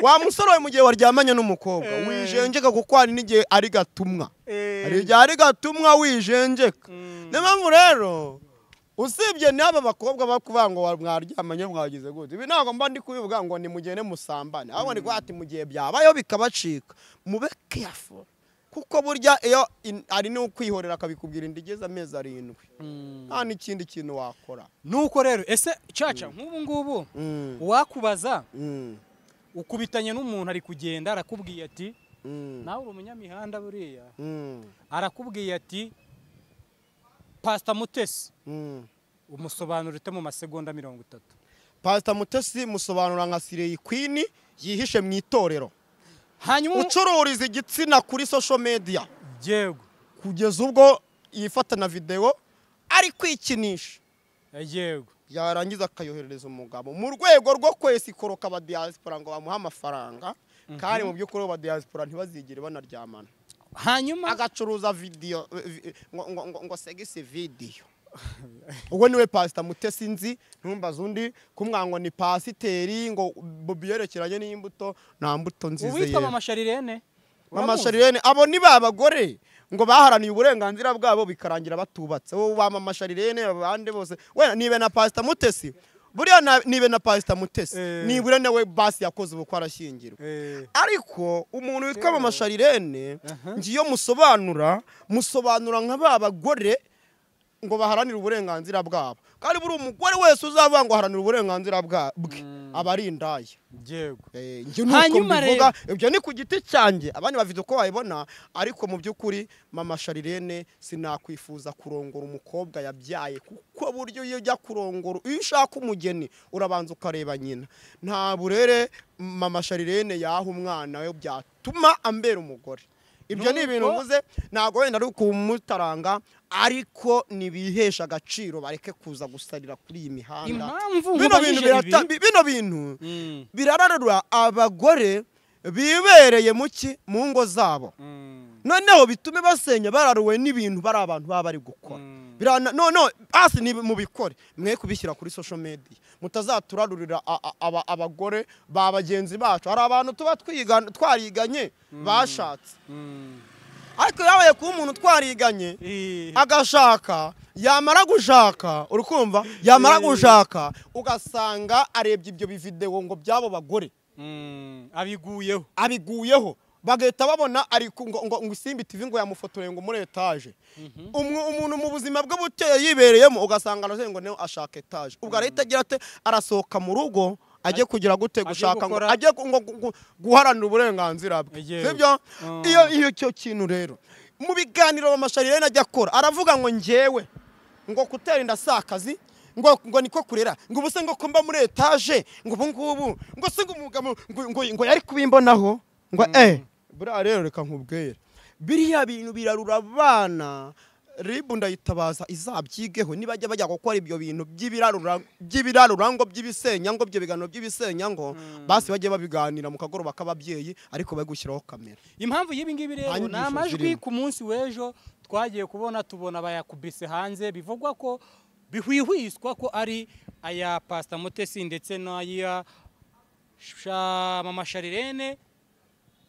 Wa musore we, mu gihe waryamanye n'umukobwa wijenjeka, kuko hari n'igihe ari gatumwa, hari igihe ari gatumwa wijenjeka. Niyo mpamvu rero usibye n'aba bakobwa bakuvuga ngo mwaryamanye mwagize gute, ibi ntabwo mba ndi kubivuga ngo nimugende musambane, ahubwo ndi kuvuga ati mu gihe byabayeho bikabacika, mube careful, kuko burya iyo ari n'ukwihorera akabikubwira inda igeze amezi 7, nta n'ikindi kintu wakora. Nuko rero ese Caca, nk'ubu ngubu wakubaza ukubitanye n'umuntu ari kugenda arakubwiye ati nawe uri umunyamihanda buriya, arakubwiye ati Pastor Mutesi, umusobanura ute mu masegonda 30? Pastor Mutesi musobanura nka Slay Queen yihishe mu itorero, hanyuma ucururiza igitsina kuri social media, yego, kugeza ubwo yifata na video ari kwikinisha, yego, yarangiza akayoherereza umugabo mu rwego rwo kwesikoroka aba diaspora ngo bamuhe amafaranga, kandi mu by'ukuri aba diaspora ntibazigere banaryamana. Hanyuma agacuruza video ngo sex video. Ubwo niwe Pastor Mutesi nzi, ntumbaze undi kumwango ni pasiteri ngo biyerekeranye n'imbuto, nta mbuto nzize. Uwitwa Mama Sharirene, Mama Sharirene abo ni babagore ngo baharaniye uburenganzira bwabo bikarangira batubatse. Wowe ba Mama Sharirene abandi bose we nibe na Pastor Mutesi, buriya nibe na Pastor Mutesi nibure nawe basi yakoze ubukwe arashyingirwa. Ariko umuntu witwa Mama Sharirene ngiyo musobanura nka babagore ngo baharanira uburenganzira bwabo, kandi buri umugore wese uzavuga ngo haranira uburenganzira bwe aba ari indaya. Yego. Hanyuma rero ibyo ni ku giti cyanjye, abandi bafite uko bayibona, ariko mu by'ukuri Mama Sharirene sinakwifuza kurongora umukobwa yabyaye, kuko buryo iyo ujya kurongora, iyo ushaka umugeni urabanza ukareba nyina. Nta burere Mama Sharirene yaha umwana we byatuma ambera umugore. Ibyo ni ibintu mvuze, ntabwo wenda ari kumutaranga, ariko nibihesha agaciro, bareke kuza gusarira kuri iyi mihanda. Bino bintu birararura abagore bibereye muki mu ngo zabo, noneho bitume basenya bararuwe n'ibintu bari abantu baba bari gukora. No basi ni mubikore, mwe kubishyira kuri social media, mutazaturarurira abagore ba bagenzi bacu. Hari abantu tuba twariganye bashatse, ariko yabaye kuba umuntu twariganye agashaka, yamara gushaka, urukumva, yamara gushaka ugasanga arebye ibyo bivideo ngo byabo bagore abiguyeho, bagahita babona ari ngo Isimbi TV ngo yamufotoreye ngo muri etage. Umuntu mu buzima bwe buteye yibereyemo ugasanga araze ngo niyo ashaka etage, ubwo arahita agira ate, arasohoka mu rugo ajye kugira gute, gushaka ngo ajye guharanira uburenganzira bwe, sibyo? Iyo cyo kintu rero mu biganiro Mama Sharirene ajya akora aravuga ngo njyewe ngo kutera inda sakazi, ngo niko kurera, ngo ubuse ngo komba muri etage, ngo ubu ngubu ngo se ngo umugabo ngo yari kubimbonaho ngo buriya rero reka nkubwire, biriya bintu birarura abana. Ribu ndayitabaza izabyigeho, nibajya bajya gukora ibyo bintu by'ibirarura ngo by'ibisenya, ngo ibyo biganiro by'ibisenya ngo basi bajye babiganira mu kagoroba k'ababyeyi, ariko bari gushyiraho kamera. Impamvu y'ibi ngibi rero ni amajwi ku munsi w'ejo twagiye kubona, tubona bayakubise hanze, bivugwa ko bihwihwiswa ko ari aya Pastor Mutesi ndetse n'aya Mama Sharirene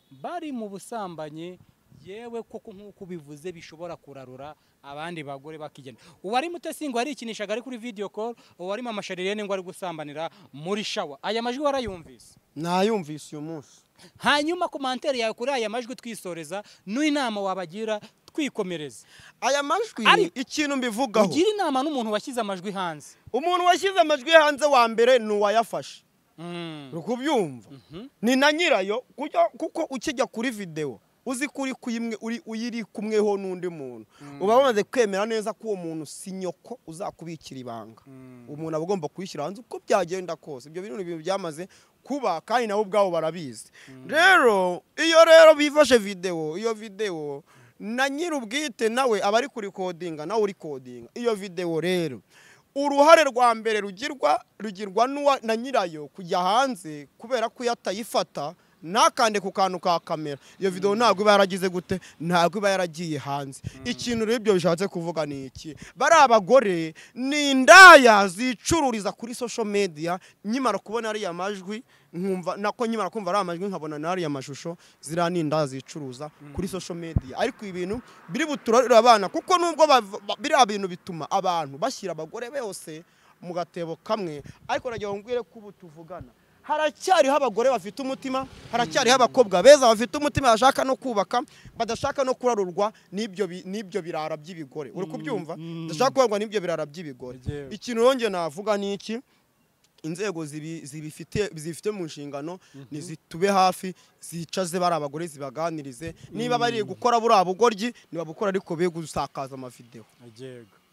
bari mu busambanyi. Yewe koko nk'uko bivuze bishobora kurarura abandi bagore bakigenda. Uwari Mutesi ngo arikinishaga ari kuri video call, uwari Mama Sharirene ngo ari gusambanira muri shower. Aya majwi warayumvise? Nayumvise uyu munsi. Hanyuma commentaire yawe kuri aya majwi twisoreza, n'inama wabagira twikomereza. Aya majwi ikintu mbivugaho, ugira inama n'umuntu washyize amajwi hanze. Umuntu washyize amajwi hanze wa mbere ni uwayafashe. Rukubyumva ni na nyirayo, kuko ukijya kuri video uzi kuri kuyimwe uri uyiri kumweho n'undi muntu, uba wamaze kwemera neza ko uwo muntu si nyoko uzakubikira ibanga. Umuntu aba agomba kuyishyira hanze uko byagenda kose. Ibyo bintu ibintu byamaze kuba kandi nabo ubwabo barabizi. Rero iyo rero bifashe video, iyo video na nyirubwite nawe aba ari kurikodinga, nawe uri kodinga iyo video. Rero uruhare rwa mbere rugirwa na nyirayo kujya hanze, kubera ko yatayifata Ntakande ku kantu ka kamera, iyo video ntabwo iba yaragize gute, ntabwo iba yaragiye hanze. Ikintu rero ibyo bishatse kuvuga ni iki? Bari abagore ni indaya zicururiza kuri social media. Nkimara kubona ariya majwi nkumva nako, nkimara kumva ariya majwi nkabona n'ariya mashusho, ziriya ni indaya zicuruza kuri social media. Ariko ibintu biri buturarira abana, kuko nubwo biriya bintu bituma abantu bashyira abagore bose mu gatebo kamwe, ariko nagira ngo mbwire ko ubu tuvugana haracyariho abagore bafite umutima, haracyariho abakobwa beza bafite umutima, bashaka no kubaka, badashaka no kurarurwa n'ibyo birara by'ibigore. Uri kubyumva? Badashaka kurarurwa n'ibyo birara by'ibigore. Ikintu rongeye navuga ni iki? Inzego zibifite mu nshingano nizitube hafi, zicaze bari abagore zibaganirize. Niba bari gukora buriya bugoryi nibabukora, ariko be gusakaza amavideo.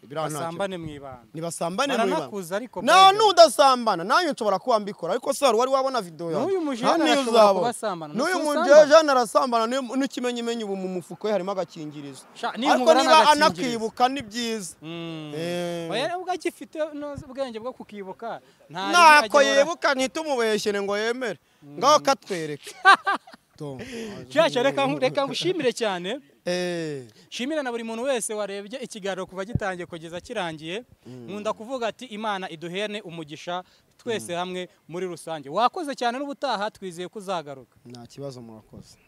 Basambane mu ibanga. Nibasambane mu ibanga. Baranakuza ariko. Na nudasambana nanjye nshobora kuba mbikora, ariko se wari wabona video yawe? N'uyu mujene arashobora kubasambana. N'uyu mujene arasambana, n'ikimenyimenyi ubu mu mufuko we harimo agakingirizo. Ariko niba anakibuka ni byiza. Oya, ubwo agifite ubwenge bwo kukibuka. Ntako yibuka, ntitumubeshyere ngo yemere. Ngaho katwereke. Cyashya, reka ngushimire cyane. Shimira na buri muntu wese warebye ikiganiro kuva gitangiye kugeza kirangiye. Nkunda kuvuga ati Imana iduhene umugisha twese hamwe muri rusange. Wakoze cyane, n'ubutaha twizeye kuzagaruka. Nta kibazo, murakoze.